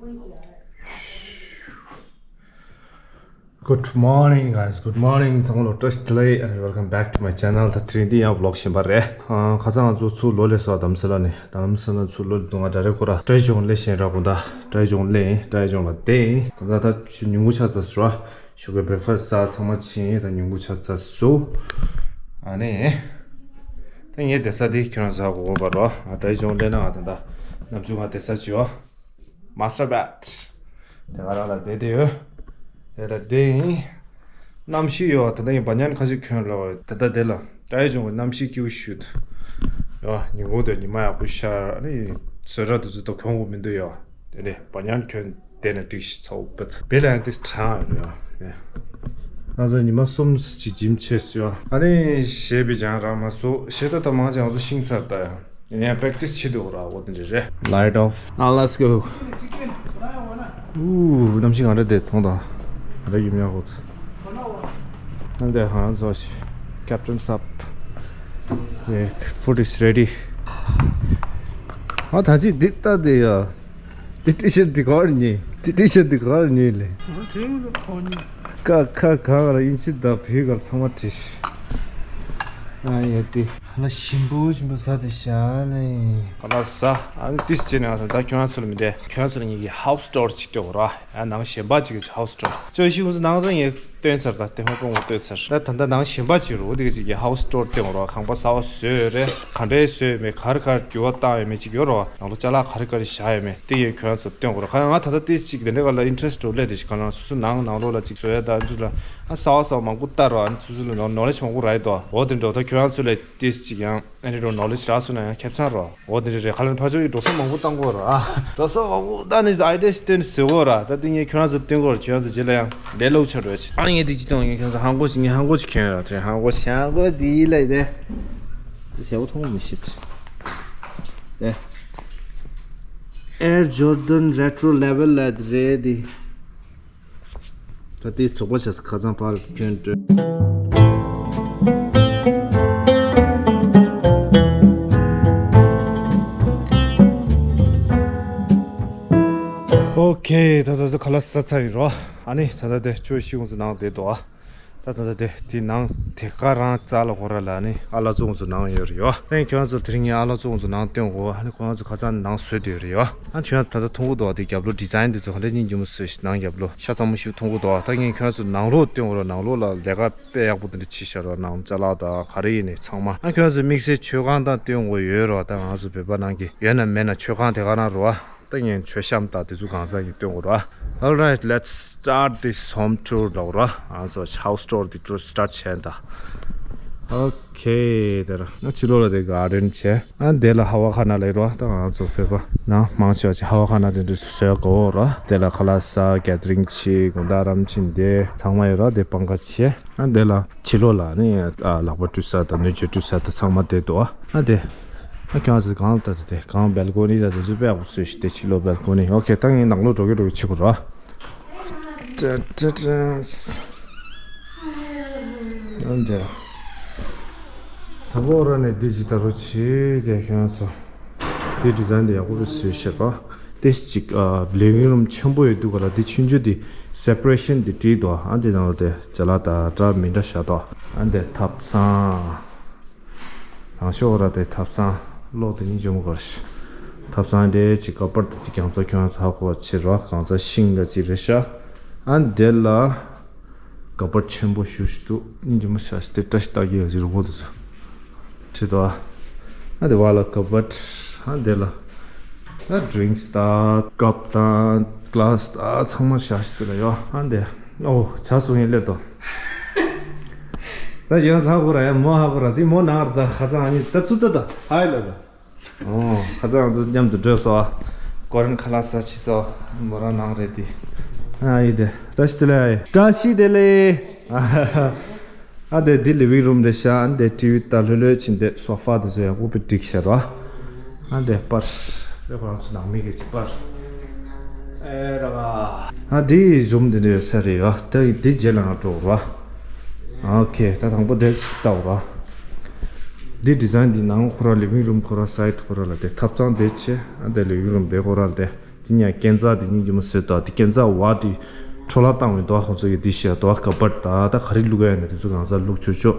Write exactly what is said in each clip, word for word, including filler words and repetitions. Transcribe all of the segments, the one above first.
Good morning, guys. Good morning. ཚང་མ་ལ་བཀྲ་ཤིས་བདེ་ལེགས། And welcome back to my channel. ད་དེ་རིང་འདི་ཡང་vlog་གཞན་པ་རེད། ཨ། ཁ་སང་ང་ཚོ་ཚུར་ལོག་སླེབས་སོང་། རྡ་རམ་ས་ལ་ནས། རྡ་རམ་ས་ལ་ཚུར་ལོག་སླེབས་དུས་ང་ཌའི་རེག་ཁོ་ར་ཊའི་ཇོང་སླེབས་ཤེས་ར། དགོང་དག་ཊའི་ཇོང་སླེབས་ཡིན། ཊའི་ཇོང་ལ་བསྡད་ཡིན། ད་ལྟ་ད་ཉིན་གུང་ཕྱག་འཚལ་ཞུ་ར། ཞོགས་ཀའི་breakfast་ཟ། ཚང་མ་ཕྱིན། ད་ཉིན་གུང་ཕྱག་འཚལ་ཞུ། ཨ་ནི། ད་ངའི་བསྡད་ས་དེ་ཁྱོད་རང་ཟ་དགོས་པ་རོ། ང་ཊའི་ཇོང་སླེབས་ན་ང་ད་ད་ནམ་རྒྱུན་ང་བསྡད་ས་ཅི་ཡོད། Master bed། དེ་ག་རང་ལ་བསྡད་དེ་ཡོད། དེ་ལ་བསྡད་ཡིན། གནམ་གཤིས་ཡོད། ད་ལྟ་ཡིན་པ་ཉན་ཁ་ཤས་ཁྱོད་ལ་ད་ལྟ་དེ་ལ་ཊའི་ཇོང་གི་གནམ་གཤིས་སྐྱིད་པོ་ཞུ་འདུག་ཡོད། ཉིན་གུང་དེ་ཉི་མ་ཡག་པོ་ཤར། ཨ་ནི་བཟོད་ར་དུ་ཚོད་ད་གྱོང་གོ་མི་འདུག་ཡོད། དེ་ནས་བ་ཉན་ཁྱོད་དེ་ནས་འགྲིག་ཤི་ཚ་བོ་པད་བེ་ལ་ཡང་དེ་གྲང་ཡོད་ཡོད། ང་ཚོ་ཉི་མ་གསུམ་ཅིག་ཇིམ་ཆས་སུ་ཡོད། ཨ་ནི་གཞས་པའི་ཇང་རང་མ་སོ་གཞས་ད་ད་མང་ཅང་ང་ཚོ་ཤིང་ཚར་ད་ཡང་། ཡིན་ཡང་practice་བྱེད་འདུག་ར། འོ་དེ་འདྲ་རེད། Light off. Now let's go. ཨུ། གནམ་གཤིས་ག་འདྲ་བསྡད་མཐོང་དང་། ག་འདྲ་ཡོད་མེད་ཧོ། ཨ་འདི་ཧང་ཚོ་ཞིག Captain's up. Yeah, food is ready. ཨ་ད་ཅི་འདི་ལྟ་དེ་ཡ། འདི་T-shirt་འདི་ག་རེ་ཉོས། འདི་T-shirt་འདི་ག་རེ་ཉོས་ལེ། ཁ་ཁ་གང་ལ་ཨིན་ཅི་ད་བུའི་གར་ཚང་མ་བྲིས། ཨ་ཡ་ཏི། ཧ་ལ་ཞིམ་པོ་ཞིམ་པོ་ཟ་དེ་ཤ་ལེ། ཧ་ལ་ཟ། ཨ་ནི་ཏིས་བྱས་ནས་ང་ཚོ་ད་ཁྱོད་རང་ཚོ་ལ་མི་བསྡད། ཁྱོད་རང་ཚོ་ལ་ངེད་ཀྱི་house tour་ཅིག་སྤྲད་དགོས་ར། ཡང་ནང་གཞན་པ་ཅིག་གི་house tour་ཅོ་ཤི་ཁོང་ཚོ་ནང་ཚང་ངས་སྟོན་ཚར། ད་དེ་ཧོང་ཀོང་ངོ་སྟོན་ཚར། ད་ད་ལྟ་ནང་གཞན་པ་ཅིག་རུ་འོ་དེ་ག་ཅིག་གི་house tour་སྟོན་དགོས་ར། ཁང་པ་གསར་པ་བཟོས་ཡོད་རེད། ག་འདྲས་བཟོས་ཡོད་མེད། ག་རེ་ག་རེ་འགྱུར་བ་བཏང་ཡོད་མེད་ཅིག་ཡོད་ར། ནང་ལོགས་ཅ་ལག་ག་རེ་ག་རེ་བཞག་ཡོད་མེད་དེ་ངས་ཁྱོད་རང་ཚོ་སྟོན་དགོས་ར། ཁ་ཡང་ང་ད་ལྟ་ཏིས་ཅིག་དེ་འདྲས་ག་ལ་interest་འགྲོ་སླེབས་དེ་ཞིག་ག་ལ་སོ་སོ་ནང་ནང་ལོགས་ལ་ཅིག་བཟོ་ཡ་ད་ཚུ་ལ་ཨ་གསར་པ་གསར་པ་མང་པོ་ལྟ་ར། ཨ་ནི་ཚུ་ཚུ་ལ་knowledge་མང་པོ་རག་ཡོད་དོ། འོ་དེ་འདྲ་ད་ཁྱོད་རང་ཚོ་ལ་ཏིས་ཅིག་ཡང་ཨ་ནི་རོ་knowledge་རག་སོང་ན་ཡང་ཁེ་བཟང་རོ། འོ་དེ་རེད་རེད། ཁ་ལན་ཕ་ཆོས་ཀྱི་འགྲོ་ས་མང་པོ་བཏང་དགོས་ར། འགྲོ་ས་མང་པོ་བཏང་ནས་idea་ཞིག་བཏོན་ཟེར་དགོས་ར། ད་དེ་ངས་ཁྱོད་རང་ཚོ་བསྟན་དགོས་ར། ཁྱོད་རང་ཚོ་རྗེས་ལ་ཡང་ལས་སླ་པོ་ཆགས་འགྲོ་ཡ་ཆེ། ཨ་ངས་དེ་ཅི་གཏོང་། ངས་ཁྱོད་ཚོ་ཧང་གོ་ཞིག་ངས་ཧང་གོ་ཞིག་གྱོན་ར། དེ་ཧང་གོ་ཞང་གོ་དེ་ལ་དེ་དེ་ཞེ་པོ་མཐོང་མི་ཤེས། དེ་Air Jordan Retro Level་ལ་རེད་དེ། ད་ལྟའི་ཚོགས་པ་ཆགས་ཁ་སང་ཕར་ཁྱོན་སྤྲོད། ཨོ་ཁེ། ད་ད་ད་ཁ་ལག་ཟ་ཚར་ཡིན་རོ། ཨ་ནི་ད་ད་དེ་ཆོས་ཤིག་ཁོང་ཚོ་ནང་བསྡད་འདུག་ཨ། ད་ད་ད་དེ་དེ་ནང་དེ་ག་རང་རྩ་ལ་ཧོ་ར་ལ་ནི་ཨ་ལ་ཚོ་ཁོང་ཚོ་ནང་ཡོད་རེད་ཡོ། ད་ཁྱོད་རང་ཚོ་དེ་རིང་ངས་ཨ་ལ་ཚོ་ཁོང་ཚོ་ནང་སྟོན་གོ། ཨ་ནི་ཁོང་ཚོ་ཁ་སང་ནང་བཟོས་བསྡད་ཡོད་རེད་ཡོ། ཨ་ཁྱོད་རང་ཚོ་ད་ད་མཐོང་གི་འདུག་ཨ། དེ་རྒྱབ་ལོགས་design་དེ་ཚོ་ག་འདྲ་སྙིང་རྗེ་མོ་བཟོས་ཤིག་ནང་རྒྱབ་ལོགས་ཤ་ཚ་མོ་ཞིག་མཐོང་གི་འདུག་ཨ། ད་ངས་ཁྱོད་རང་ཚོ་ནང་ལོགས་ནང་ལོགས་ལ་ནང་ལོགས་ལ་ལས་ཀ་དཔེ་ཡག་པོ་སྤེལ་ཡག་པོ་དེ་འདྲ་བྱས་ཤག་རོ། ནང་ཅ་ལག་དང་ག་རེ་ཡིན་ནས་ཚང་མ། ཨ་ཁྱོད་ཚོ་དམིགས་བསལ་མཆོད་ཁང་དང་སྟོན་དགོས་ཡོད་རོ། ད་ང་ཚོ་བོད་པ་ནང་གི་ཡོད་ན་མེད་ན་མཆོད་ཁང་དེ་ག་རང་རོ། ཨ་ད་ངས་མཆོད་བཤམས་དང་དེ་ཚོ་གང་ཟག་གིས་སྟོན་དགོས་རོ། Alright, let's start this home tour ལབ་རོ། ང་ཚོ་house tour་དེ་ཚོ་start་བྱས་ད། Okay, དེ་ར་ང་ཕྱི་ལོགས་ལ་དེ་garden་བྱས། ཨ་དེ་ལ་ཧ་བ་ཁ་ན་ལ་ཡོད་རོ། ད་ང་ཚོ་བོད་པ་ནང་མང་ཆེ་བ་ཅིག་ཧ་བ་ཁ་ན་དེ་འདྲ་བཟོ་ཡག་གོ་རོ། དེ་ལ་ཁ་ལག་ཟ་gathering་བྱེད་དགོང་དག་རམ་ཕྱིན་དེ་ཚང་མ་ཡོད་རོ། དེ་སྤང་ཁ་བྱས། ཨ་དེ་ལ་ཕྱི་ལོགས་ལ་ནི་ཨ་ལག་པ་བཀྲུ་ས་དང་སྣོད་ཆས་བཀྲུ་ས་དང་ཚང་མ་དེ་འདུག་ཨ། ཨ་དེ་ཨ་ཁྱོད་ཚོ་གང་ལྟ་དེ་དེ་གང་balcony་དང་དེ་ཚོ་དཔེ་ཡག་པོ་བཟོས་ཤིག་དེ་ཕྱི་ལོགས་balcony། Okay, ད་ངས་ནང་ལོགས་འགྲོ་གི་འགྲོ་གི་བྱེད་དགོས་རོ། ཏྲ་ཏྲ་ཏྲ། ཨ་འདི། ད་བོ་ར་ནས་འདི་ཇི་ལྟར་རོ་ཆེ་དེ་ཁྱོད་ཚོ། འདི་design་དེ་ཡག་པོ་བཟོས་ཤག་རོ། དེ་ཅིག་ཨ་living room་ཆེན་པོ་ཡོད་འདུག་ག་ལ། འདི་ཆུང་ཆུང་དེ་separation་དེ་བྲིས་འདུག་ཨ་འདི་ནང་ལ་དེ་ཅ་ལག་དང་འདྲ་མི་འདྲ་བཞག་འདུག་ཨ་འདི་ཐབ་ཚང་། ནང་ཤོག་ར་དེ་ཐབ་ཚང་། གློག་དེ་གཉིས་འཇོམས་དགོས་ཤག་ཐབ་ཚང་དེ་ཅིག་ཀ་པར་དེ་དེ་རྒྱང་ཚ་ཁྱོད་ཚ་གོ་ཆེ་ར་གང་ཚ་ཤིང་ལ་ཅིག་རེད་ཤག་ཨ་འདི་ལ། ཀ་པར་ཆེན་པོ་ཞུ་ཞིག་འདུག་སྙིང་རྗེ་མོ་ཤ་ཞིག་དེ་བཀྲ་ཤིས་རྟགས་བརྒྱད་ཡོད་ཅིག་རུ་བོ་དེ་ཚོ། ཁྲིད་དོ། ཨ་དེ་བ་ལ་ཀ་པར། ཨ་དེ་ལ། ཨ་drinks་དང་cup་དང་glass་དང་ཚང་མ་ཤ་ཞིག་དེ་ལ་ཡོད། ཨ་དེ། ཨོ་ཇ་སོང་ཡིན་སླེབས་དོ། ད་ཡང་ཚ་གོ་ར་ཡང་མོ་ཧ་གོ་ར་དེ་མོ་ནང་ར་ད་ཁ་ཚང་ཨ་ནི་ད་ཚུ་ད་ད་ཧ་ཡི་ལ་ད། ཨོ། ཁ་སང་ང་ཚོ་མཉམ་དུ་འགྲོ་སོང་། ཀོ་རན་ཁ་ལག་ཟ་ཕྱིན་སོང་། མོ་རང་ནང་རེད་དེ། ཨ་ཡི་དེ། བཀྲ་ཤིས་བདེ་ལེགས། བཀྲ་ཤིས་བདེ་ལེགས། ཨ་དེ་འདི་living room་རེད་ཤག་ཨ་འདི་TV་ལྟ་ལྷོད་ལྷོད་ཕྱིན་དེ་sofa་དེ་ཚོ་ཡག་པོ་བི་འགྲིག་ཤག་ར། ཨ་འདི་པར། དེ་ཁོ་རང་ཚོ་ནང་མི་གི་ཅིག་པར། ཨེ་ར་བ། ཨ་འདི་རུམ་འདི་འདྲ་ཡོད་ས་རེད་ཡ། ད་འདི་རྗེས་ལ་ང་འགྲོ་ར། ཨོ་ཁེ། ད་དང་པོ་དེ་ལྟ་བུ་ར། འདི་design་འདི་ནང་ཁོ་ར་living room་ཁོ་ར་side་ཁོ་ར་ལ་དེ་ཐབ་ཚང་དེ་ཆེ། ཨ་དེ་living room་དེ་ཁོ་ར་ལ་དེ་ ཡིན་ཡང་སྐས་འཛེག་དེ་སྙིང་རྗེ་མོ་བཟོས་འདུག་དེ་སྐས་འཛེག་བ་དེ་འཕྲོ་བརླག་བཏང་བའི་འདུག་ཁོང་ཚོ་གི་དེ་བཞག་འདུག་ཀ་བར་ད་ད་ག་རེ་བླུག་ཡ་ཡིན་ན་དེ་ཚོ་གང་ཚ་བླུག་ཆོག་ཆོག་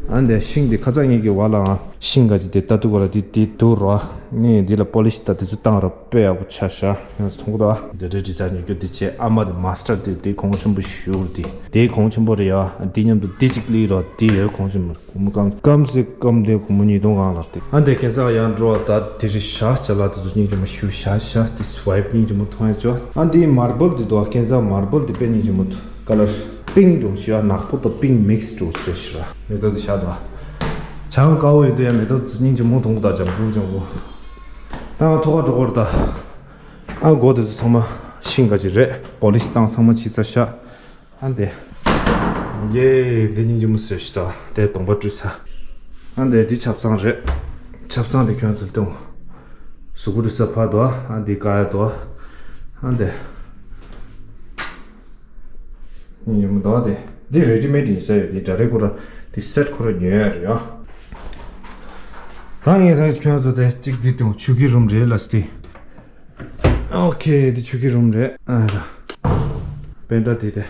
ཨ་འདས་ཤིང་དེ་ཁ་ཚ་ངེད་ཀྱི་བ་ལའང་ཤིང་ག་ཅི་དེ་ལྟ་དུས་ག་ལ་དེ་དེ་དུ་རོ་ངས་འདི་ལ་པོ་ལི་ཤི་ད་དེ་ཚོ་བཏང་ར་དཔེ་ཡག་པོ་ཆ་ཤ་ཡང་མཐོང་གི་འདུག་དེ་འདྲའི་ཌི་ཛའིན་ཡོད་རྒྱུ་དེ་བྱས་ཨ་མ་དེ་མ་སི་ཊར་དེ་དེ་གོང་ཆེན་པོ་ཞུ་དེ་དེ་གོང་ཆེན་པོ་རེད་ཡ། དེ་མཉམ་དུ་དེ་གཅིག་ལི་རོ་དེ་ཡོད་གོང་ཆེན་པོ། སྒོར་མོ་སྐམ་སྐམ་སེ་སྐམ་དེ་སྒོར་མོ་ཉིས་སྟོང་གང་ལགས་ཏེ། ཨ་འདས་ཁྱེད་ཚང་ཡང་འགྲོ་བ་ད་དེ་རི་ཤ་ཅ་ལག་དེ་ཚོ་སྙིང་རྗེ་མོ་ཞུ་ཤ་ཤ་དེ་སི་ཝའིབ་སྙིང་རྗེ་མོ་མཐོང་ཡ་ཅོ། ཨ་འདི་མར་བལ་དེ་དོ་ཁྱེད་ཚང་མར་བལ་དེ་དཔེ་སྙིང་རྗེ་མོ་འདུག་ཀ་ལར་པིང་འགྲོ་ཤི་ཡ་ནག་པོ་དང་པིང་མིག་སི་འགྲོ་ཤི་རེ་ཤི་ར་མེ་ཏོག་དེ་ཤ་དོ། ཆང་དཀར་བོ་ཡོད་དུ་ཡ་མེ་ཏོག་དེ་ཚོ་སྙིང་རྗེ་མོ་མཐོང་གི་ད་ལྗང་གུ་ལྗང་གུ། ད་ང་ཐོག་ཁ་འགྲོ་གོ་ར་ད། ཨ་མགོ་དེ་ཚོ་ཚང་མ་ཤིང་ག་ཅི་རེད་པོ་ལི་ཤི་བཏང་ཚང་མ་ཕྱི་ས་ཤ། ཨ་འདས། ཡེ་འདི་སྙིང་རྗེ་མོ་བཟོས་ཤི་ད་དེ་གདོང་པ་བཀྲུས་ཚ། ཨ་འདས་འདི་ཆབ་གསང་རེད། ཆབ་གསང་དེ་ཁྱོད་ཚོ་ལྟོས། གཟུགས་པོ་བཀྲུས་ཚ་ཕ་དོ་ཨ་འདི་ཀ་ཡ་དོ། ཨ་འདས། སྙིང་རྗེ་མོ་དོ་དེ། འདི་རེ་ཌི་མེ་ཌི་ཡིན་ས་ཡོད་འདི་འདྲ་རེ་ཁོ་ར་འདི་སེ་ཊི་ཁོ་ར་ཉོས་ཡ་རེད་ཡ། ད་ངས་ད་ཁྱོད་ཚོ་དེ་གཅིག་འདི་ལྟོས་ཆུ་ཁྱི་རུམ་རེད་ལ་སི་ཏི། ཨོ་ཁེ། འདི་ཆུ་ཁྱི་རུམ་རེད། ཨ་ད། པེན་ཏྲ་དེ་དེ།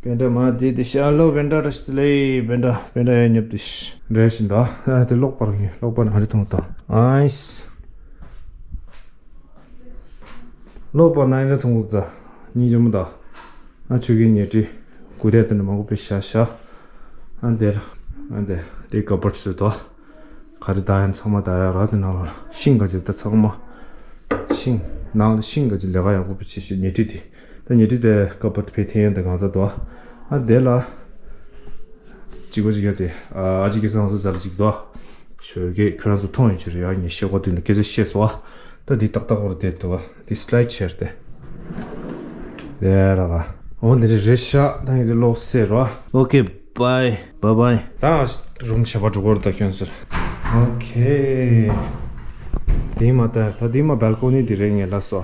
པེན་ཏྲ་མ་དེ་དེ་ཤ་ལོ་པེན་ཏྲ་ར་ཤི་ལེ་པེན་ཏྲ་པེན་ཏྲ་ཡ་ཉབ་དེ་ཤི་རེ་ཤི་འདའ། ཨ་དེ་གློག་པར་ངེ་གློག་པར་ཧ་རི་ཐོང་ད། ཨའིས། གློག་པར་ན་ཡ་ཐོང་གུག་ད། སྙིང་རྗེ་མོ་ད། ཨ་ཆུ་ཁྱི་ཉལ་ཁྲི། གུ་རེ་དེ་ནི་མང་པོ་པེ་ཤ་ཤ། ཨ་འདེར། ཨ་འདེར། དེ་ཀ་པར་སུ་དོ། ག་རེ་ད་ཡང་ཚང་མ་ད་ཡ་ར་དེ་ནང་ལ་ཤིང་ག་ཅི་ད་ཚང་མ། ཤིང་། ནང་ལ་ཤིང་ག་ཅི་ལས་ཀ་ཡག་པོ་བྱེད་ཤེས་ཉལ་ཁྲི་དེ། ད་ཉལ་ཁྲི་དེ་ཀ་པར་དེ་བེད་ཐེ་ཡན་དེ་གང་ཚ་དོ། ཨ་དེ་ལ། གཅིག་པ་གཅིག་ཡ་དེ། ཨ་གཅིག་གི་སང་སོ་ཟ་ལ་གཅིག་དོ། ཞོལ་གེ་ཁྱོད་རང་ཚོ་མཐོང་ཡོད་ཅི་རེད་ཡ་ངས་ཤེས་གོ་དུས་ནས་སྐད་ཆ་བཤད་སོ། ད་འདི་ཏག་ཏག་བོར་བསྡད་འདུག་བ། འདི་སི་ལའིཌ་ཆེར་ཏེ། ལས་ར་ག་འོ་འདི་རེད་རེད་ཤག་ད་ངས་འདི་ལོག་སེ་རོ། ཨོ་ཁེ། བའི་བའི་བའི། ད་རུམ་བྱེད་པ་འགྲོ་གོ་ར་ད་ཁྱོད་ཚོར། ཨོ་ཁེ། དེ་མ་ད་ད་དེ་མ་བལ་ཀོ་ནི་དེ་རེད་ངས་ལ་སོ།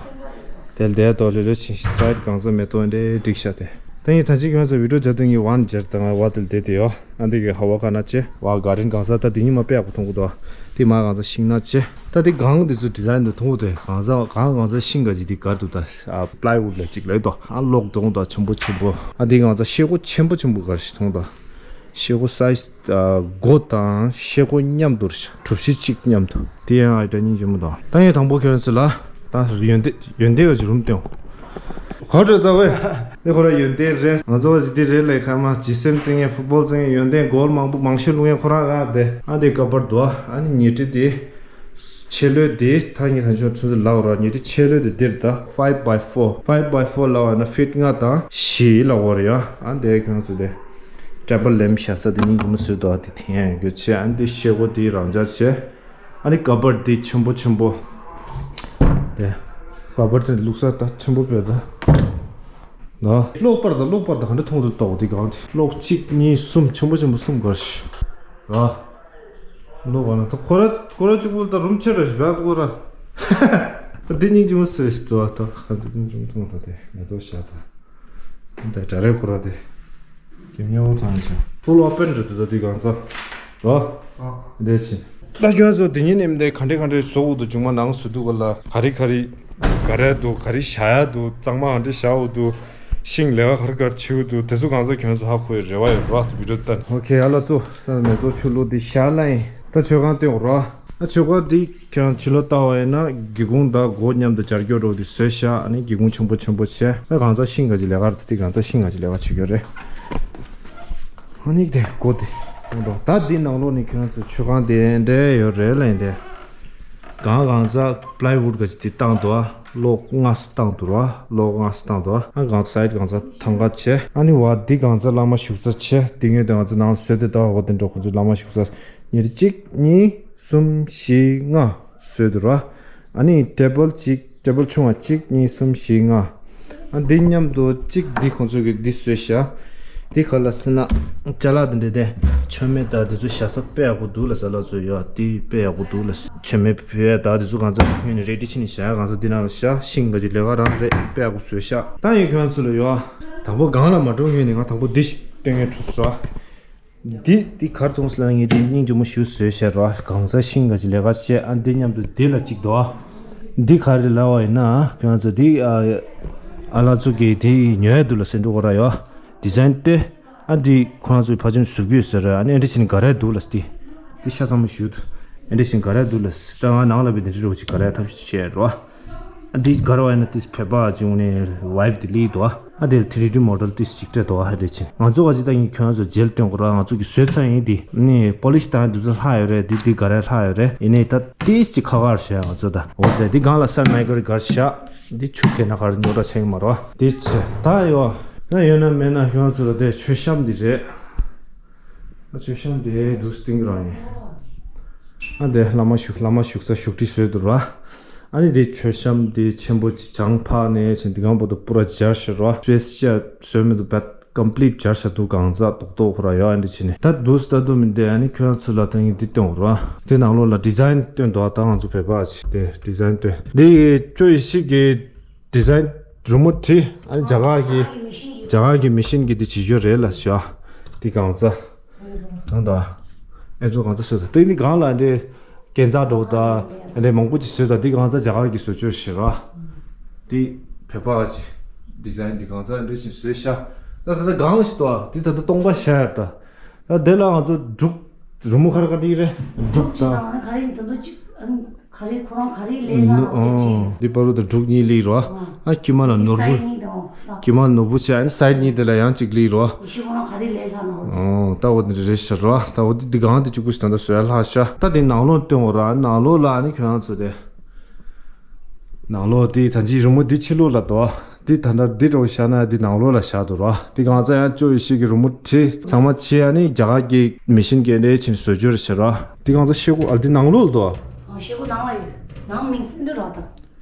དེ་ལ་དེ་ཏོ་ལེ་ལེ་ཆིན་སའིཌ་གང་ཚ་མེ་ཏོག་འདྲེ་འགྲིག་ཤག་དེ། ད་ངས་ད་ཅི་ཁྱོད་ཚོ་བི་ཌིའོ་བྱ་དུས་ངས་ཝན་འཇར་ད་ང་བ་དེ་ལ་དེ་དེ་ཡོ། ཨ་འདི་གི་ཧ་བ་ཀ་ན་ཅེ་བ་ག་རིན་གང་ས་ད་འདི་ཉི་མ་དཔེ་ཡག་པོ་མཐོང་གི་འདུག་དེ་མ་གང་ས་ཤིང་ན་ཅེ། ད་འདི་གང་འདི་ཚོ་ཌི་ཛའིན་འདི་མཐོང་གི་འདུག་གང་ས་གང་གང་ས་ཤིང་ག་ཅི་འདི་ག་འདུག་ད་ཨ་པ་ལའི་ཝུཌ་ལ་ཅིག་ལས་དོ། ཨ་གློག་འདོང་དང་ཆེན་པོ་ཆེན་པོ། ཨ་འདི་གང་ས་ཤེལ་སྒོ་ཆེན་པོ་ཆེན་པོ་ག་རེ་ཞིག་མཐོང་ད། ཤེལ་སྒོ་སའིཛ་ཨ་སྒོ་དང་ཤེལ་སྒོ་མཉམ་དུ་རེད་ཤག་གྲུ་བཞི་གཅིག་མཉམ་དུ། དེ་ཡང་ཨ་ད་སྙིང་རྗེ་མོ་དང་། ད་ངས་དང་པོ་ཁྱོད་ཚོ་ལ་ད་ཡོན་ཏན་ཡོན་ཏན་ཡོད་ཅིག་རུམ་སྟེང་། ཧོ་ཏྲོ་ཙ་བས། འདི་ཁོ་ར་ཡོན་ཏན་རེད། ང་ཚོ་བ་ཇི་འདི་རེད་ལས་ཁ་མ་ཇི་སེམས་བརྩེ་མཁན་ཕུཊ་བོལ་བརྩེ་མཁན་ཡོན་ཏན་གོལ་མང་པོ་མང་ཤོས་བླུག་མཁན་ཁོ་རང་རང་རེད། ཨ་འདི་ཀ་པར་དུ་ཨ་ནི་ཉལ་ཁྲི་དེ། ཆེ་ལོས་དེ་ད་ངས་ད་ཆོ་ཚོ་ལ་བར་ཉལ་ཁྲི་ཆེ་ལོས་དེ་འདིར་ད་ཕའིབ་བྷའི་ཕོར་ཕའིབ་བྷའི་ཕོར་ལ་བ་ན་ཕིཊ་ལྔ་དང་བཞི་ལ་བར་ཡ། ཨ་འདི་ཁྱོད་ཚོ་དེ་ཊེ་བལ་ལེམ་བཞག་ས་དེ་སྙིང་རྗེ་མོ་བཟོས་འདུག་ཨ་དེ་དེ་ཡང་ཡོད་ཆེ། ཨ་འདི་ཤེལ་སྒོ་དེ་རང་འཇགས་ཆེ། ཨ་ནི་ཀ་པར་དེ་ཆེན་པོ་ཆེན་པོ། དེ། ཀ་པར་དེ་བླུགས་ས་ད་ཆེན་པོ་དཔེ་ད། ན། གློག་པར་ད་གློག་པར་ད་ག་འདྲ་མཐོང་དུ་གཏོགས་དེ་གང་དེ། གློག་གཅིག་གཉིས་གསུམ་ཆེན་པོ་ཆེན་པོ་གསུམ་གར་ཞིག་ཨ། གློག་པར་ན་ད་ཁོ་ར་ཁོ་ར་གཅིག་པུ་ད་རུམ་ཆེ་ར་ཞིག་བས་ཁོ་ར། ད་འདི་སྙིང་རྗེ་མོ་ཟེར་ཞིག་ཏུ་ཨ་ད་ག་འདི་སྙིང་རྗེ་མོ་མཐོང་ད་དེ་མེ་ཏོག་ཤ་ད། འདི་གྲ་རེ་ཁོ་ར་དེ། ཀྱེ་མྱོ་ཐང་ཆ། ཕུལ་ཨོ་པན་རེད་དེ་ད་དེ་གང་ཚ། རོ། ཨ། འདི་ཕྱིན། ད་ཁྱོད་ཚོ་དེ་ཉིན་ནས་འདི་ག་འདྲས་ག་འདྲས་བཟོ་འུ་འདུག་མཇུག་མ་ནང་བཟོ་འདུག་ག་ལ་ག་རེ་ག་རེ། ག་རེ་འདུག་ག་རེ་བཞག་ཡ་འདུག་གཙང་མ་ག་འདྲས་བཞག་འུ་འདུག་ཤིང་ལས་ཀ་ག་རེ་ག་རེ་བྱེད་འུ་འདུག་དེ་ཚོ་གང་ཚ་ཁྱོད་ཚོ་ཧ་གོ་ཡི་རེ་བ་ཡོད་རོ་ཨ་ད་བི་ཌིའོ་བལྟ་ནས། ཨོ་ཁེ་ཨ་ལ་ཚོ་ད་མེ་ཏོག་ཆུ་ལོ་འདི་ཤ་ལ་ཡིན་ད་ཆོས་ཁང་སྟོན་རོ་ཨ། ཨ་ཆོས་ཁང་འདི། ཁྱེད་རང་ཕྱི་ལོགས་ལྟ་བ་ཡིན་ན་སྒེའུ་ཁུང་དང་སྒོ་མཉམ་དུ་སྦྱར་རྒྱུ་འདྲ་བོ་དེ་བཟོས་ཤག་ཨ་ནི་སྒེའུ་ཁུང་ཆེན་པོ་ཆེན་པོ་བྱས། ཨ་གང་ཚ་ཤིང་ག་ཅི་ལས་ཀ་རེད་དེ་གང་ཚ་ཤིང་ག་ཅི་ལས་ཀ་བྱེད་རྒྱུ་རེད། ཨ་ནི་དེ་སྒོ་དེ་འོང་འགྲོ། ད་འདི་ནང་ལོགས་ནས་ཁྱེད་རང་ཚོ་མཆོད་ཁང་དེ་འདྲ་ཡོད་རེད་ལ་ཡིན་ཏེ། གང་གང་ཚ་པ་ལའི་ཝུཌ་ག་ཅི་དེ་བཏང་འདུག་ཨ་གློག་ལྔ་བཏང་འདུག་ར་གློག་ལྔ་བཏང་འདུག་ཨ། ཨ་གང་ཚ་སའིཌ་གང་ཚ་ཐང་ག་བྱས། ཨ་ནི་བ་འདི་གང་ཚ་བླ་མ་བཞུགས་ས་བྱས། འདི་ངོས་དེ་ང་ཚོ་ནང་ལ་བཟོས་ཏེ་ད་འོ་དེ་འགྲོ་ཁོ་ཚོ་བླ་མ་བཞུགས་ས་ཉེར་གཅིག་གཉིས། གསུམ་བཞི་ལྔ་བཟོས་འདུག་ར། ཨ་ནི་ཊེ་བལ་གཅིག་ཊེ་བལ་ཆུང་བ་གཅིག་གཉིས་གསུམ་བཞི་ལྔ། ཨ་འདི་མཉམ་དུ་གཅིག་འདི་ཁོང་ཚོ་གིས་འདི་བཟོས་ཤག་འདི་ག་ལ་ཟེར་ན་ཅ་ལག་འདི་འདྲ་དེ་མཆོད་མེ་དང་འདི་ཚོ་བཞག་ས་དཔེ་ཡག་པོ་འདུག་ལ་ཟེར་ལ་ཚོ་ཡོད། འདི་དཔེ་ཡག་པོ་འདུག་ལ། མཆོད་མེ་ཕུལ་ཡ་དང་འདི་ཚོ་གང་ཚ་ངོས་ནས་རེ་ཌི་བྱས་ནས་བཞག་གང་ཚ་འདི་ནང་ལ་བཞག་ཤིང་ག་ཅི་ལས་ཀ་རང་རེད། དཔེ་ཡག་པོ་བཟོས་ཤག་ད་ཡོད་ཁྱོད་ཚོ་ལ་ཡོད། དང་པོ་སྒང་ལ་མ་འགྲོ་ངོས་ནས་ང་དང་པོ་འདི་ཞིག་སྟོན་ངེས་འཕྲོ་སོ། འདི་འདི་གར་ཐོང་སི་ལ་ངས་འདི་སྙིང་རྗེ་མོ་ཞུ་བཟོས་བཤད་རོ། གང་ཟག་ཤིང་ག་ཅི་ལས་ཀ་བྱས། ཨ་འདི་མཉམ་དུ་འདི་ལ་གཅིག་འདུག་ཨ། འདི་ག་རེ་ལབ་པ་ཡིན་ན་ཁྱོད་ཚོ་འདི་ཨ་ཨ་ལགས་ཚོ་གིས་དེ་ཉོ་ཡ་འདུག་ལ་ཟེར་འགྲོ་གོ་ར་ཡོད། ཌི་ཟའིན་དེ། ཨ་འདི་ཁོ་རང་ཚོའི་ཕ་ཆེན་བཟོ་རྒྱུ་ཟེར་ར། ཨ་ནི་ཨེ་འདྲ་བྱས་ནས་ག་རེ་འདུག་ལ་ཟེར། དེ་དེ་ཤ་ཚ་མོ་ཞུ་འདུག་ཨེ་འདྲ་བྱས་ནས་ག་རེ་འདུག་ལ་ཟེར། ད་ང་ནང་ལ་བི་དེ་འདྲ་རོ་ཅིག་ག་རེ་ཐབས་ཤེས་བྱས་རོ། ཨ་འདི་ག་རེ་བ་ཡིན་ན་དེ་བེ་པ་ཅིག་ནས་ཝའིབ་དེ་ལི་འདུག་ཨ་དེ་ཐི་རི་ཌི་མོ་ཌེལ་དེ་ཅིག་སྤྲད་འདུག་ཨ་འདྲ་བྱས་ནས་ང་ཚོ་ག་ཅིག་ད་ཡིན་ཁྱོད་ཚོ་མཇལ་སྟོན་གོ་ར། ང་ཚོ་གི་བཟོས་ཚར་ཡིན། དེ་ནི་པོ་ལི་ཤི་བཏང་དུས་ཚོད་ལྷག་ཡོད་རེད། དེ་དེ་ག་རེ་ལྷག་ཡོད་རེད། ཡིན་ནའི་ད་དེ་ཅིག་ཁ་ཁར་བཞག་ང་ཚོ་ད་འོ་དེ་དེ་སྒང་ལ་སར་མའི་ག་རི་གར་བཞག་འདི་ཆུ་གས་ན་གར་ཉོ་འདྲ་ཆེན་མ་རོ། འདི་ཆེ་ད་ཡོ། ན་ཡོད་ན་མེད་ན་ཁྱོད་ཚོ་ལ་དེ་མཆོད་བཤམས་འདི་རེད། ཨ་མཆོད་བཤམས་འདི་འདུག་སྟེང་རང་ཡིན། ཨ་དེ་བླ་མ་བཞུགས་བླ་མ་བཞུགས་ས་བཞུགས་ཁྲི་བཟོས་འདུག་ར། ཨ་ནི་དེ་མཆོད་བཤམས་འདི་ཆེན་པོ་ཅིག་བྱང་ཕག་ནས་ཕྱིན་འདི་གང་བར་དུ་པུ་ར་སྦྱར་ཤག་ར། སྤེ་སི་བཟོས་མི་འདུག་བད་ཀམ་པི་ལིཊ་སྦྱར་ཤག་འདུག་གང་ཟག་རྡོག་རྡོག་ཁོ་ར་ཡོད། ཨ་འདི་ཕྱིན་ནས་ད་འདུག་ད་འདུག་མི་འདི་ཨ་ནི་ཁྱོད་ཚོ་ལ་ད་ངས་འདི་སྟོན་ར། དེ་ནང་ལོགས་ལ་ཌི་ཛའིན་སྟོན་འདུག་ད་ང་ཚོ་བོད་པ་ཅིག་དེ་ཌི་ཛའིན་སྟོན་འདི་ཅོ་ཡི་ཤི་གི་ཌི་ཛའིན་རི་མོ་བྲིས། ཨ་ནི་རྒྱ་གར་གྱི་རྒྱ་གར་གྱི་མི་ཤིན་གྱི་འདི་བྱེད་རྒྱུ་རེད་ལ་ཤག་འདི་གང་ཟག་དང་དང་ཨེ་ཚོ་གང་ཟག་བཟོས་དང་དེ་ནི་གང་ལ་འདི་སྐས་འཛེག་འདྲ་བོ་དང་ཨ་འདྲ་མང་པོ་ཅིག་བཟོས་དང་འདི་གང་ཟག་རྒྱ་གར་གྱི་བཟོ་བཅོས་ཤིག་ར། འདི་བོད་པ་ཅིག་ཌི་ཛའིན་འདི་གང་ཟག་འདྲ་ཞིག་བཟོས་ཤག་ད་ད་ལྟ་གང་ཞིག་ཏོ་འདི་ད་ལྟ་སྟོང་པ་ཤ་ཡར་ད། ད་དེ་ལ་ང་ཚོ་འབྲུག་རི་མོ་ཁ་ར་ཁ་ཏི་རེད། འབྲུག་དང་། ག་རེ་ཡིན་ད་དུ་ཅིག་ག་རེ་ཁོ་རང་ག་རེ་ལས་ལྷག་ནོ་ཨོ་འདི་པ་རུ་དང་འབྲུག་གཉིས་ལི་རོ། ཨ་ཁྱི་མ་ལ་ནོར་བུ། ཁྱི་མ་ནོར་བུ་ཆེ་ཨ་ནི་སའིཌ་གཉིས་དེ་ལ་ཡང་གཅིག་ལི་རོ། ཡེ་ཤེས་ཁོ་རང་ག་རེ་ལས་ལྷག་ནོ། ཨོ་ད་འོ་དེ་རེད་ཤག་རོ། ད་འོ་དེ་འདི་གང་དེ་གཅིག་པུ་ཞིག་ད་ལྟ་བཟོས་ལྷག་ཤག་ད་དེ་ནང་ལོགས་སྟོན་འོ་ར། ནང་ལོགས་ལ་ཨ་ནི་ཁྱོད་རང་ཚོ་དེ། ནང་ལོགས་དེ་ད་ཅི་རི་མོ་དེ་ཕྱི་ལོགས་ལ་དོ། འདི་ད་ལྟ་འདི་འདྲ་བོ་བཞག་ན་འདི་ནང་ལོགས་ལ་བཞག་འདུག་ར། འདི་གང་ཚ་ཡང་ཅོ་ཡི་ཤིག་གི་རི་མོ་བྲིས་ཚང་མ་ཕྱི་ཡ་ནི་རྒྱ་གར་གྱི་མི་ཤིན་གྱི་འདྲའི་ཆེན་བཟོ་བཅོས་རེད་ཤག་ར། འདི་གང་ཚ་ཤེལ་སྒོ་ཨ་འདི་ནང་ལོགས་ལ་འདུག་ཨ། ཤེལ་སྒོ་ནང་ལ་ཡོད། ནང་མིང་སྲིད་འདུག་ར་ད།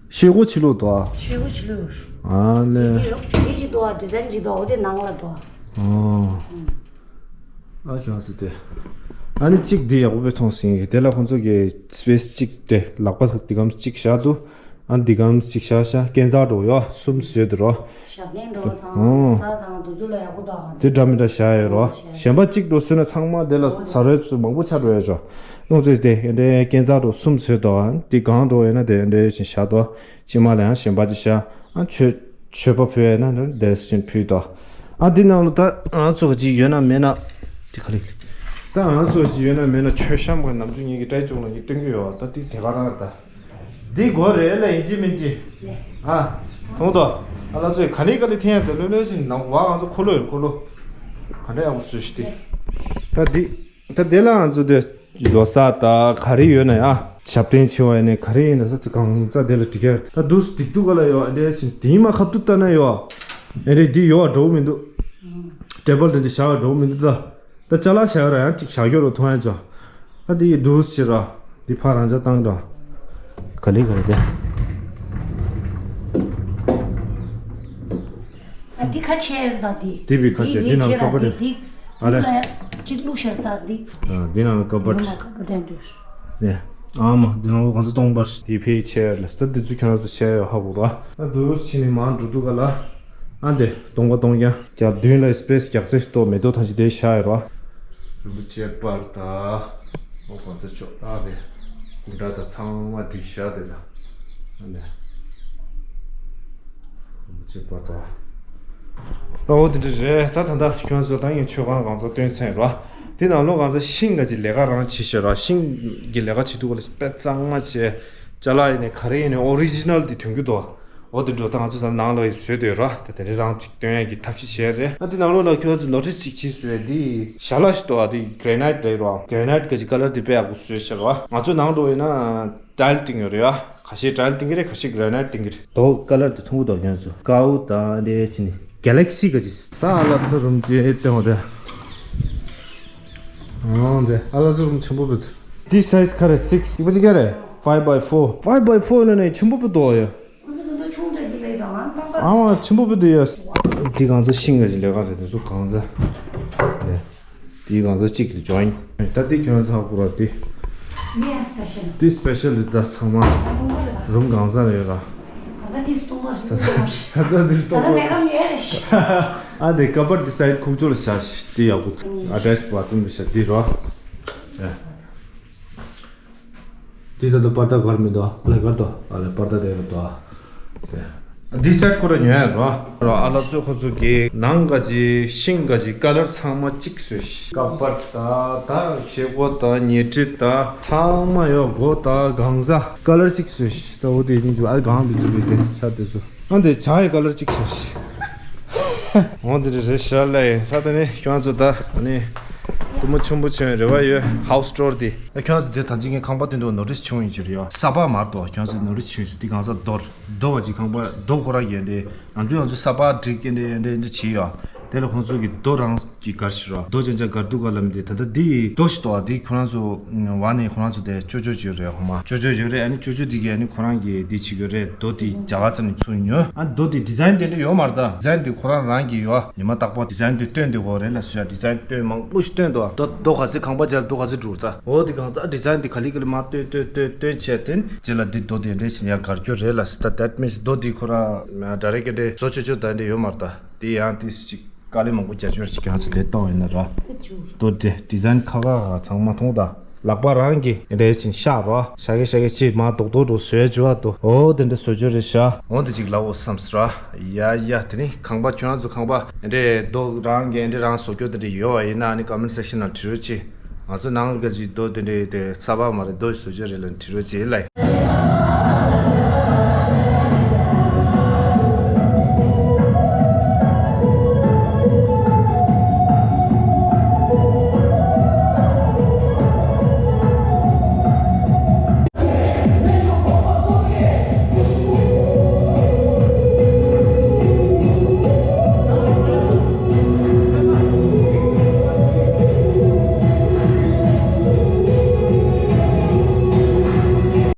ཤེལ་སྒོ་ཕྱི་ལོགས་འདུག་ཨ། ཤེལ་སྒོ་ཕྱི་ལོགས་ཡོད། ཨ་ལེ། འདི་རོ་འདི་ཅི་འདུག་ཨ། ཌི་ཛའིན་ཅི་འདུག་ཨ། འོ་དེ་ནང་ལ་འདུག་ཨ། ཨོ། ཨ་ཁྱོད་ཚོ་དེ། ཨ་ནི་གཅིག་འདི་ཡག་པོ་དཔེ་མཐོང་སྲིད་ཀྱི་དེ་ལ་ཁོང་ཚོ་གི་སི་པེ་སི་གཅིག་དེ་ལག་པ་འདི་གམ་གཅིག་བཞག་འདུག་ཨ་འདི་གམ་གཅིག་བཞག་བཞག་སྐས་འཛེག་འགྲོ་ཡོད་གསུམ་བཟོས་འདུག་རོ། ཞབས་བརྟན་འགྲོ་དང་ཨོ་ས་དང་དུ་དུ་ལ་ཡག་པོ་འདུག་ཨ། དེ་འདྲ་མི་འདྲ་བཞག་ཡོད་རོ། གཞན་པ་གཅིག་འགྲོ་བཟོས་ན་ཚང་མ་དེ་ལ་ཚ་རོལ་ཚུ་མང་པོ་ཆགས་འགྲོ་ཡོད་ཅོ། ཡོང་ཚེ་དེ་འདྲའི་སྐས་འཛེག་འགྲོ་གསུམ་བཟོས་འདུག་ཨ། འདི་གང་འགྲོ་ཡོད་ན་དེ་འདྲའི་བཞག་འདུག་ཕྱི་མ་ལ་ཡང་གཞན་པ་ཅིག་བཞག་ཨ་མཆོད་མཆོད་པ་ཕུལ་ཡས་ན་འདི་བཞིན་ཕུལ་དོ། ཨ་འདི་ནང་ལ་ད་ང་ཚོ་གཅིག་ཡོད་ན་མེད་ན། འདི་ག་ལེ། ད་ང་ཚོ་གཅིག་ཡོད་ན་མེད་ན་མཆོད་བཤམས་ག་ནམ་རྒྱུན་ངེད་ཀྱི་སྒྲ་ཅུང་ལ་ངེད་སྟོན་གྱི་ཡོད་ད་འདི་དེ་ག་རང་ད། འདི་སྒོ་རེད་ལ་ཡིན་གཅིག་མིན་གཅིག་ཨ། མཐོང་དོ། ཨ་ལ་ཚོས་ག་ལེ་ག་ལེ་འཐེན་ཡ་དེ་ལོས་ལོས་ཞིག་ནང་བ་ང་ཚོ་འཁོར་ལོ་ཡོད་འཁོར་ལོ། ག་འདྲ་ཡག་པོ་བཟོས་ཤིག་དེ། ད་འདི། ད་དེ་ལའང་ཚོ་དེ་ལོ་གསར་དང་ག་རེ་ཡོད་ན་ཡང་ཞབས་བརྟན་ཆེ་བ་ཡིན་ནའི་ག་རེ་ཡིན་ན་ས་ཚོ་གང་ཚ་དེ་ལ་འགྲིག་ག་ད་འདུག་སེ་འགྲིག་འདུག་ག་ལ་ཡོད་ཨ་འདྲས་ཕྱིན་དེ་མ་ཁ་ཐུག་ལྟ་ན་ཡོད་ཨ་འདྲས་འདི་ཡོད་ཨ་འགྲོ་གི་མི་འདུག་ཊེ་བལ་དེ་འདི་བཞག་ག་འགྲོ་གི་མི་འདུག་ད་ད་ཅ་ལག་བཞག་ག་ར་ཡང་གཅིག་བཞག་རྒྱུ་རུ་མཐོང་ཡ་ཅོ། ད་དེ་ཡི་འདུག་སེ་ར་འདི་ཕར་རང་ཅག་བཏང་ར་ག་ལེ་ག་ལེ་དེ། ཨ་འདི་ཁ་ཕྱེ་ཡོད་ད་འདི། འདི་བི་ཁ་ཕྱེ་འདི་ནང་ཀ་པར་འདི། ཨ་རེ། གཅིག་བླུགས་ཤར་ད་འདི། ཨ་འདི་ནང་ཀ་པར། ནང་ཀ་པར་དེ་འདྲ། ནས། ཨ་མ་འདི་ནང་ལོ་གང་ཚོད་སྟོང་པར་འདི་ཕེ་ཆེ་ཡོད་ལ་ད་འདི་ཚོ་ཁྱོད་རང་ཚོ་ཆེ་ཡོད་ཧ་གོ་ར། ད་འདུག་ཕྱི་ནས་མར་འགྲོ་འདུག་ག་ལ། ཨ་འདི་སྟོང་པ་སྟོང་རྐྱང་། རྒྱ་མདུན་ལ་སི་པེ་སི་རྒྱག་ཚད་ཞིག་ཏོ་མེ་ཏོག་ཐང་ཞིག་དེ་ཤ་ཡོད་ར། རིན་པོ་ཆེ་པར་ད། ཨོ་གོ་ཚེ་ཆོག་ཨ་རེ། སྐུ་འདྲ་ད་ཚང་མ་བསྒྲིགས་བཞག་དེ་ལ། ཨ་ནི། རིན་པོ་ཆེ་པར་ད། ཨོ་དེ་འདྲ་རེད་ད་ད་ད་ཁྱོད་ཚོ་ད་ངས་མཆོད་ཁང་གང་ཚོ་སྟོན་ཚན་ར། དེ་ནང་ལོ་གང་ཚོ་ཤིང་ག་ཅིག་ལས་ཀ་རང་བྱེད་ཤེས་ར་ཤིང་གི་ལས་ཀ་བྱེད་དུས་ག་ལ་དཔེ་གཙང་མ་བྱས། ཅ་ལག་ཡིན་ནའི་ག་རེ་ཡིན་ནའི་ཨོ་རི་ཇི་ནལ་དེ་ཐོན་གི་འདུག་ཨོ་དེ་འགྲོ་ད་ང་ཚོ་ས་ནང་ལ་བཟོས་དེ་ར་ད་དེ་རེ་རང་ཅིག་སྟོན་ཡ་གི་ཐབས་ཤེས་བྱས་རེད། ཨ་དེ་ནང་ལོགས་ལ་ཁྱོད་ཚོ་ནོ་ཊིས་ཅིག་བྱས་བཟོས་དེ་ཞྭ་ལ་ཞིག་འདུག་ཨ་དེ་གྷ་རེ་ནའིཊ་རེད་ར། གྷ་རེ་ནའིཊ་ག་ཅིག་ཀ་ལར་དེ་དཔེ་ཡག་པོ་བཟོས་ཤག་ར། ང་ཚོ་ནང་འགྲོ་ཡིན་ན་ཊའིལ་བཏིང་ཡོད་རེད་ཡ། ཁ་ཤས་ཊའིལ་བཏིང་གི་རེད་ཁ་ཤས་གྷ་རེ་ནའིཊ་བཏིང་གི་རེད། དོ་ཀ་ལར་དེ་མཐོང་གི་འདུག་ཁྱོད་ཚོ་ཀའུ་དང་དེ་ཕྱིན་གྷེ་ལེག་སི་ག་ཅིག་ད་ཨ་ལ་ཚ་རུམ་ཅིག་ཨེ་སྟོན་འོ་དེ། ཨོ་དེ་ཨ་ལ་ཚ་རུམ་ཆེན་པོ་བུད། དེ་སའི་ཛི་ག་རེ་སིགས་ཅིག་པ་ཅིག་ག་རེ་ཕའིབ་བྷའི་ཕོར། ཕའིབ་བྷའི་ཕོར་ལ་ནས་ཆེན་པོ་བུད་དོ་ཡ། ཁོ་ཚོ་ད་ཆུང་དྲགས་ཀྱི་ལས་དང་ཨང་ཏང་ཏང་། ཨ་མ་ཆེན་པོ་བུད་དོ་ཡ། དེ་གང་ཚ་ཤིང་ག་ཅིག་ལས་ཀ་རེད་དེ་ཚོ་གང་ཚ། དེ་དེ་གང་ཚ་གཅིག་གི་ཇོ་ཡིན། ད་དེ་ཁྱོད་ཚ་ཧ་གོ་ར་དེ། མི་ཡ་སི་པེ་ཤལ། དེ་སི་པེ་ཤལ་རེད་ད་ཚང་མ། ཨ་ཁོང་པ་རེད་ད། རུམ་གང་ཚ་ལ་ཡོད་ར། ད་ལྟ་དེ་སྟོང་པ་རེད་ད། ད་ལྟ་དེ་ད་སྟོང་ལྟ་པ་མེད་ཀ་མེད་རེད་ཤི། ཨ་དེ་ཀ་པར་དེ་སའི་ཁུག་ཅོ་ལ་བཞག་ཤི་དེ་ཡག་པོ། ཨ་ཊེཆ་བཱ་ཐི་རུམ་ལ་བཞག་དེ་ར། ཨ། དེ་ད་ལྟ་པར་ད་གར་མི་འདུག་ཨ་ལེ་གར་འདུག་ཨ་ལེ་པར་ད་དེ་ར་འདུག་འདི་སེཊ་ཁོ་ར་ཉོ་ཡ་རོ། རོ་ཨ་ལ་ཚོ་ཁོ་ཚོ་གི་ནང་ག་ཅི་ཤིང་ག་ཅི་ཀ་ལར་ཚང་མ་གཅིག་བཟོས་ཤིག་ཀ་པར་ད་ད་བྱེད་སྒོ་ད་ཉལ་ཁྲི་ད་ཚང་མ་ཡོད་སྒོ་ད་གང་ཟག་ཀ་ལར་གཅིག་བཟོས་ཤིག་ད་འོ་དེ་ཡིན་ཅུ་ཨ་གང་དེ་ཚོ་བས་དེ་ཤ་དེ་ཚོ། ཨ་འདི་བྱ་ཡི་ཀ་ལར་གཅིག་བྱས་ཤིག་འོ་འདི་རེད་རེད་ཤ་ལ་ཡིན་ས་ད་ནི་ཁྱོད་ཚོ་ད་ནི་དུ་མོ་ཆུང་པོ་ཆུང་རེ་བ་ཡོད་ཧའུ་སི་ཊོར་དེ། ཨ་ཁྱོད་ཚོ་དེ་ད་ཅི་ངས་ཁང་པ་སྟོན་དུས་ནོ་རི་སི་བྱུང་ཡིན་ཅི་རེད་ཡོད་ས་པ་མར་དོ་ཁྱོད་ཚོ་ནོ་རི་སི་བྱུང་ཡིན་ཅི་དེ་གང་ས་རྡོར་རྡོ་བ་ཅིག་ཁང་པ་རྡོ་ཁོ་ར་ཡོད་དེ། ང་ཚོ་ང་ཚོ་ས་པ་སྒྲིག་གི་འདྲ་འདྲ་འདྲ་བྱེད་ཡོད། དེ་ལ་ཁོང་ཚོ་གི་རྡོ་རང་གི་གར་ཞིག་རོ། རྡོ་ཅན་ཅན་གར་འདུག་ག་ལབ་འདི་ད་ལྟ་འདི་རྡོ་ཞིག་འདུག་ཨ། འདི་ཁོ་རང་ཚོ་བ་ནས་ཁོ་རང་ཚོ་དེ་ཅོ་ཅོ་བྱེད་རེད་ཧོ་མ། ཅོ་ཅོ་བྱེད་རེད། ཨ་ནི་ཅོ་ཅོ་འདི་གི་ཨ་ནི་ཁོ་རང་གི་འདི་བྱེད་གི་རེད། རྡོ་འདི་རྒྱ་གར་ཚ་ནས་ཚུར་ཉོ། ཨ་རྡོ་འདི་ཌི་ཛའིན་དེ་འདྲ་ཡོད་མ་རེད་ད། ཌི་ཛའིན་འདི་ཁོ་རང་རང་གི་ཡོད། ཉི་མ་རྟག་པར་ཌི་ཛའིན་འདི་སྟོན་འདི་གོ་རེད་ལ་ཟེར། ཌི་ཛའིན་སྟོན་མང་པོ་ཞིག་སྟོན་འདུག་ཨ། རྡོ་རྡོ་ག་ཚོད་ཁང་པ་བྱས་རྡོ་ག་ཚོད་འགྲུར་ད། འོ་འདི་གང་ཚ་ཌི་ཛའིན་འདི་ག་ལི་ག་ལི་མ་སྟོན་སྟོན་སྟོན་སྟོན་བྱས་དེ་རྗེས་ལ་འདི་རྡོ་དེ་འདྲ་ཞིག་ཡར་གར་རྒྱུ་རེད་ལ་ཟེར་ད། That means རྡོ་འདི་ཁོ་རང་ཌའི་རེག་གི་འདྲ་བཟོ་ཆོག་ཆོག་ད་འདྲ་ཡོད་མ་རེད་ད། དེ་ཡང་དེ་ཅིག་དཀའ་ལས་མང་པོ་རྒྱག་ཆོག་ཅིག་ཁྱེད་རང་ཚོ་ལས་གཏོང་ཡིན་ན་ར། ཏོ་དེ་ཌི་ཛའིན་ཁ་ཁ་ཁ་ཚང་མ་མཐོང་ད། ལག་པ་རང་གི་རེད་ཅིང་ཤ་ར་ཤ་གི་ཤ་གི་ཅིག་མ་རྡོག་རྡོག་རྡོག་བཟོས་བཅུག་ཨ་ཏོ། འོ་དེ་འདྲ་བཟོ་རྒྱུ་རེད་ཤ། འོ་དེ་ཅིག་ལབ་འོ་བསམ་སི་ར། ཡ་ཡ་དེ་ནི་ཁང་པ་ཁྱོད་རང་ཚོ་ཁང་པ་འདྲེ་རྡོ་རང་གི་འདྲེ་རང་བཟོ་རྒྱུ་དེ་འདྲ་ཡོད་བ་ཡིན་ན་ཨ་ནི་ཀོ་མེན་སེག་ཤན་ནང་བྲིས་རོགས་གྱིས། ང་ཚོ་ནང་གི་ཅིག་རྡོ་དེ་འདྲ་དེ་ས་པ་མ་རེད་རྡོ་བཟོ་རྒྱུ་རེད་ལ་བྲིས་རོགས་གྱིས་ལ།